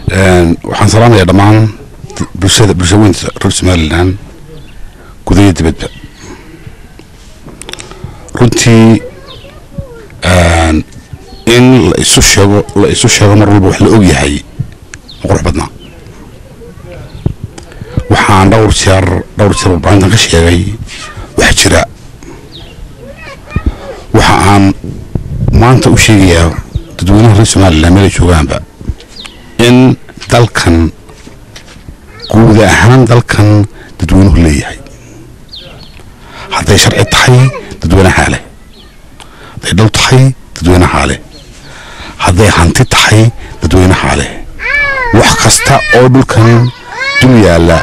Waxaan salaamayaa dhammaan bulshada, bulshaweynta reer Somaliland, gudaha dibadba. Runtii in la isu sheego, la isu sheego mar walba wax la og yahay ma qurux badnaa. Waxaan dhowr jeer warbaahintan ka sheegay wax jira. Waxa aan maanta u sheegayaa dadweynaha reer Somaliland meel ay joogaanba in dalkan guud ahaan dalkan dadweynuhu leeyahay. Hadday sharci tahay, dadweynahaa leh. Hadday dhul tahay, dadweynahaa leh. Hadday hanti tahay, dadweynahaa leh. Wax kasta oo dhulkan dul yaalla,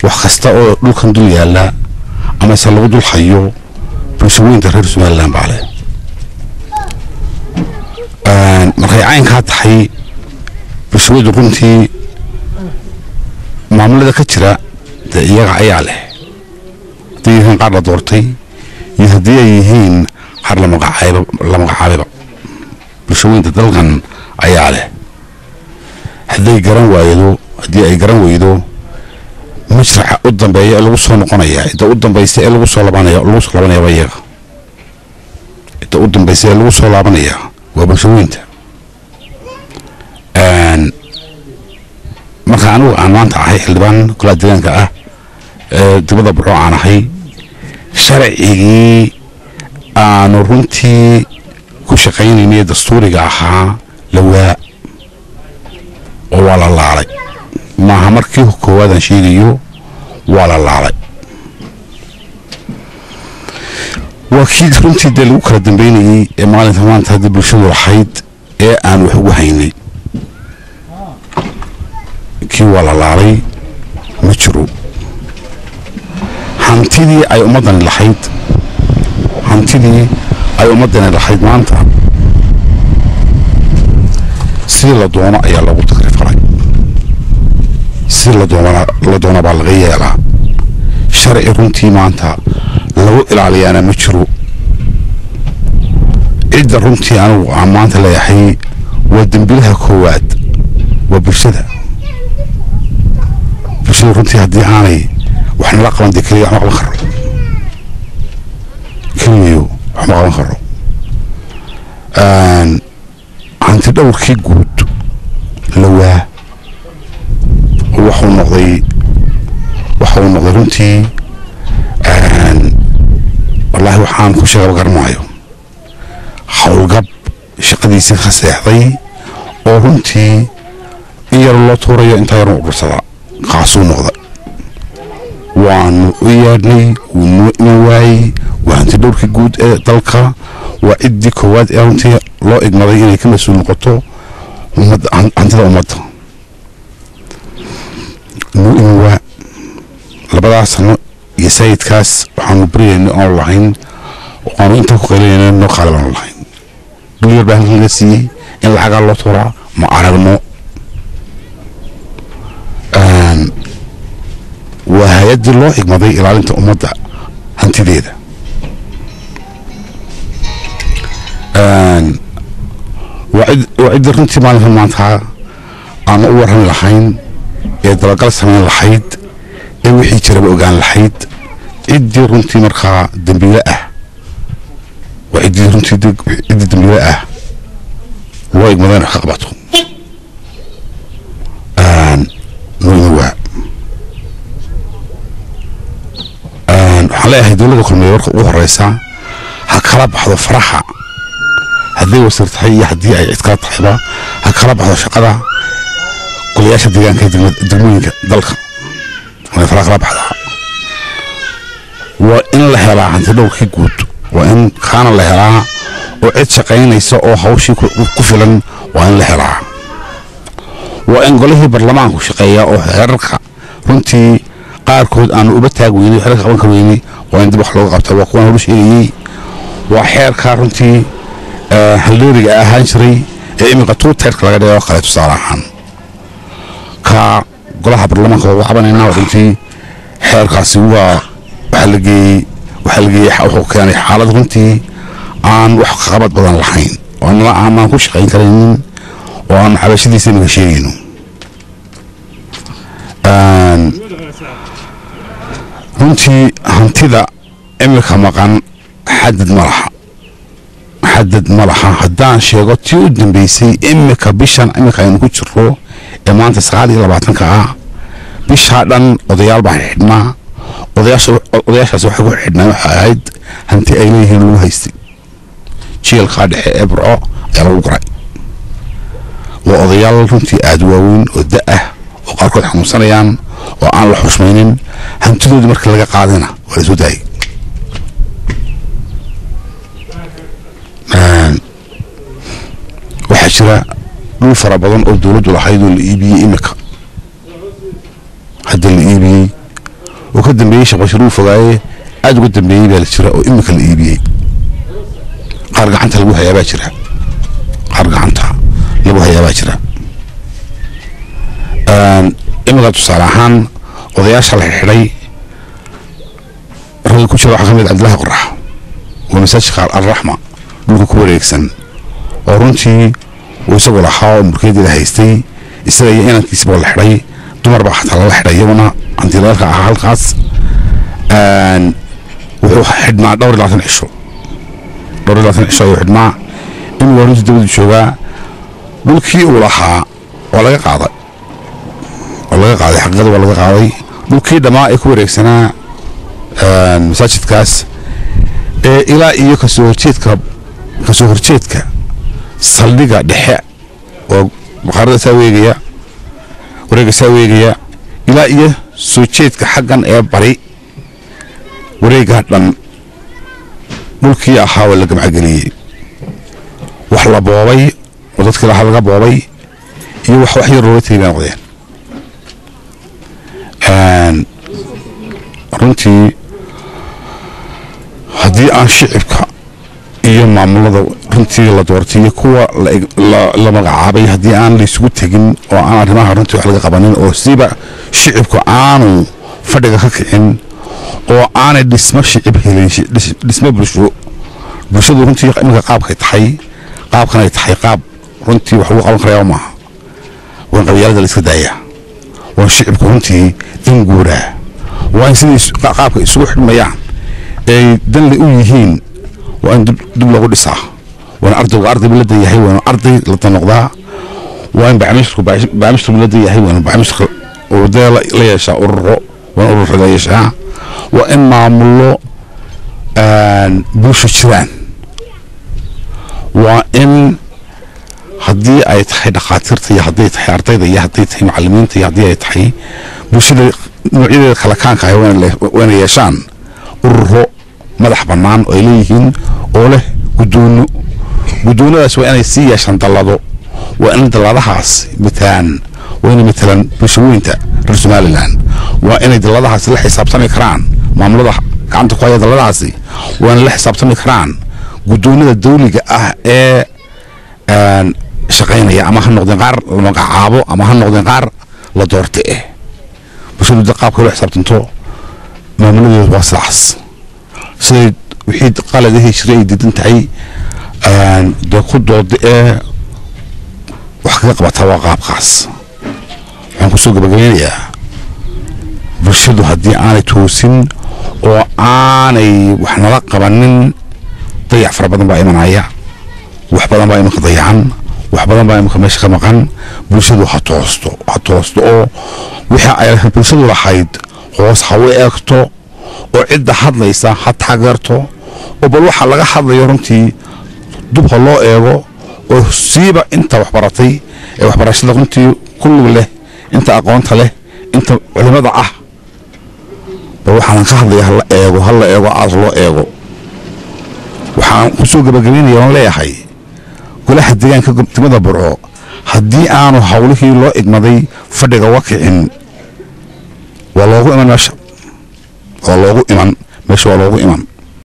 wax kasta oo dhulkan dul yaalla amase lagu dul hayo, bulshaweynta reer Somaliland baa leh. Markay caynkaa tahay, bulshaweydu runtii maamulada ka jira dee iyaga ayaa leh, hadday yihiin qaar la doortay iyo haddii ay yihiin qaar la magacaabayba, bulshaweynta dalkan ayaa leh. Hadday garan waaydo, haddii ay garan weydo, majraca u dambeeya ee lagu soo noqonaya, cidda u dambaysa ee lagu soo laabanaya, lagu soo laabanaya waa iyaga. Cidda u dambaysa ee lagu soo laabanaya waa bulshaweynta. Marka anigu aan maanta ahay xildhibaan golaha deegaanka ah ee degmada Burco aan ahay, sharcigii aanu runtii ku shaqaynaynay dastuuriga ahaa lawaa oo waa la laalay. Maaha markii koowaad aan sheegayo, waa la laalay. Waa kii runtii dee lagu kala dambeynayey ee maalinta maanta haddii bulshadu lahayd ee aan wax ugu haynay, kii waa la laalay, ma jiro. Hantidii ay ummaddani lahayd, hantidii ay ummaddani lahayd maanta sidii la doono ayaa loogu takrifalay, sidii la doono baa laga yeelaa. Sharci runtii maanta lagu ilaaliyaana ma jiro. Cidda runtii anigu aan maanta leeyahay waa dembilaha koowaad waa bulshada. Bulshada runtii haddii aanay wax nala qaban, dee keliya wax ma qaban karo, keliyayo wax ma qaban karo. Hanti dhowrkii guud lawaa, waxuu noqday, waxa uu noqday runtii, wallaahi waxaan ku sheegaba garan maayo, howlgab shaqadiisii ka seexday oo runtii in yar loo tuurayo intaa yarun urursada kaasuu noqday. Waanu u yeedhnay, wuu noo iman waayey. Waa hanti dhowrkii guud ee dalka, waa ciddii koowaad ee runtii loo igmaday inay ka mas-uul noqoto hantida ummadda. Noo iman waa labadaas sano iyo sayidkaas waxaanu baryaynay oonu lahayn, waanu intaa ku qaylinayna, noo qaali baanu lahayn. Dhul yar baa halkan laga siiyey, in lacagaa loo tuuraa ma aragno. Waa hay-addii loo igmaday ilaalinta ummadda hantideeda. Waa ciddii runtii maalinka maanta aanu u warrami lahayn ee dabagal samayn lahayd ee wixii jiraba ogaan lahayd. Ciddii runtii markaa dembiile ah waa ciddii runtii, ciddii dembiile ah loo igmaday in wax ka qabato. Noo ima waa. Waxaan leeyahay dowladda Kulmiye warka ugu horeysa ha kala baxdo faraha, hadday wasiir tahay iyo haddii ay cid kala tahayba, ha kala baxdo shaqada golayaasha deegaanka ee degmooyinka dalka. Waa faraha kala baxdaa. Waa in la helaa hanti dhowrkii guud, waa in kaana la helaa oo cid shaqaynaysa oo hawshii ku filan waa in la helaa. Waa in golihii baarlamaanku shaqeeyaa oo xeerarka runtii qaarkood aanu uba taag weynay, xeerarka qaban kar weynay, waa in dib wax looga qabta. Waa kuwaan horu sheegayey, waa xeerka runtii haldooriga ahaan jiray ee iminka tuuteerka laga dhigay oo kale tusaale ahaan. Ka golaha baarlamaanka waa uga cabanaynaa runtii. Xeerkaasi waa waxaa la geeyey, waxaa la geeyey, wuxuu keenay xaalad runtii aan wax qabad badan lahayn oo aanaan ku shaqayn karaynin Oo aan xabashadiisa imika sheegayno. Runtii hantida imika maqan xadad ma laha, xadad ma laha. Haddaan sheego tii u dambeysay, imika bishan imika aynu ku jiro ee maanta 29-ka ah, bishaa dhan odayaal baa xidhnaa. Odayaashaas waxay ku xidhnaa waxay ahayd hanti ay leeyihiin lagu haystay jiilkaa dhexe ee Burco ayaa lagu guray. Waa odayaal runtii aada waaweyn oo da ah oo qaarkood xanuunsanayaan oo aan la xushmaynin. Hantidoodii markii laga qaadayna waa la soo daayay. Waxaa jira dhul fara badan oo dowladdu lahayd oo la iibiyey, imika hadda la iibiyey oo ka dambeeyey Sheekh Bashiir uu fogaaye aada uga dambeeyey baa la jira oo imika la iibiyey. Qaar gacanta lagu hayaa baa jira, qaar gacanta lagu hayaa baa jira imika. Tusaale ahaan, odayaasha la xidhay ragga ku jira waxaa ka mid Cabdillahi Qorax oo masaajidka Alraxma dhulka ku wareegsan oo runtii uu isagu lahaa oo mulkiyadeeda haystay, isaga iyo inankiisaba la xidhay. Dumar baa xataa lala xidhay iyaguna hantileelka ahaa halkaas. Wuxuu xidhnaa 24 cisho, 24 cisho ayuu xidhnaa. Inuu waa runtii dabadu joogaa. Dhulkii uu lahaa waa laga qaaday, waa laga qaaday, xaqiiqada waa laga qaaday. Dhulkii dhammaa ee ku wareegsanaa masaajidkaas ee ilaa iyo kasoo horjeedka, kasoo horjeedka saldhiga dhexe oo bakhaarada saa weegaya, wareega saa weegaya, ilaa iyo soo jeedka xaggan ee bari, wareegga dhan dhulkii ahaa waa la gamcageliyey. Wax la boobay oo dadkii lahaa laga boobay iyo wax yar loola tegay bay noqdeen. Runtii haddii aan shicibka iyo maamulada runtii la doortay iyo kuwa la magacaabay haddii aan laysugu tegin oo aan arrimaha runtii wax laga qabanin oo siba shicibku aanu fadhiga ka kicin oo aanay dhismo shicib helin, dhismo bulsho, bulshadu runtii iminka qaabkay tahay, qaabkan ay tahay qaab runtii wax lagu qaban karaya maaha. Waan qabyaalada la iska daayaa, waan shicibku runtii dan guuraa, waa in siday qaabka isugu xidhmayaan ay danle u yihiin waa in dib loogu dhisaa. Waa in ardaygu arday la dan yahay, waa in arday la dan noqdaa. Waa in bacmishirku bacmishirku la dan yahay, waa in bacmishirka uu dee la yeeshaa ururo, waa in ururo la yeeshaa. Waa in maamullo bulsho jiraan. Waa in haddii ay tahay dhakhaatiirta iyo hadday tahay ardayda iyo hadday tahay macallimiinta iyo haddii ay tahay bulshada noocyadeeda kala kaanka ah waa inay yeeshaan ururo madax bannaan oo ay leeyihiin oo leh guddoono. Guddoonadaas waa inay sii yeeshaan dallado. Waa in dalladahaas matalaan, waa inay matalaan bulshooyinka reer Somaliland. Waa inay dalladahaas la xisaabtami karaan maamulada gacanta ku haya dalladahaasi. Waa inay la xisaabtami karaan guddoonada dawliga ah ee shaqaynaya, ama ha noqdeen qaar la magacaabo ama ha noqdeen qaar la doortay. Bulshadu da qaabka loo xisaabtanto maamuladeedu waa sidaas. Siday wixii qaladihii jiray ay diidan tahay dee ku dooda ee wax kaga qabataa waa qaabkaas. Waxaan kusoo gabagabeynayaa, bulshadu haddii aanay toosin oo aanay wax nala qabanin, dayac fara badan baa imanaya. Wax badan baa imanka dayacan, wax badan baa imanka meesha ka maqan. Bulshadu ha toosto, ha toosto oo wixii ay bulshadu lahayd hoos ha u eegto oo cidda hadlaysa ha taageerto oo bal waxa laga hadlayo runtii dub ha loo eego, oo siiba inta waxbaratay ee waxbarashada runtii ku lug leh, inta aqoonta leh, inta culimada ah, bal waxaanan ka hadlaya hala eego, hala eego, aad loo eego. Waxaan kusoo gabagabaynaya oon leeyahay, golaha deegaanka degmada Burco haddii aanu hawlihii loo igmaday fadhiga uga kicin, waa loogu iman meesha, waa loogu iman meesha, waa loogu iman.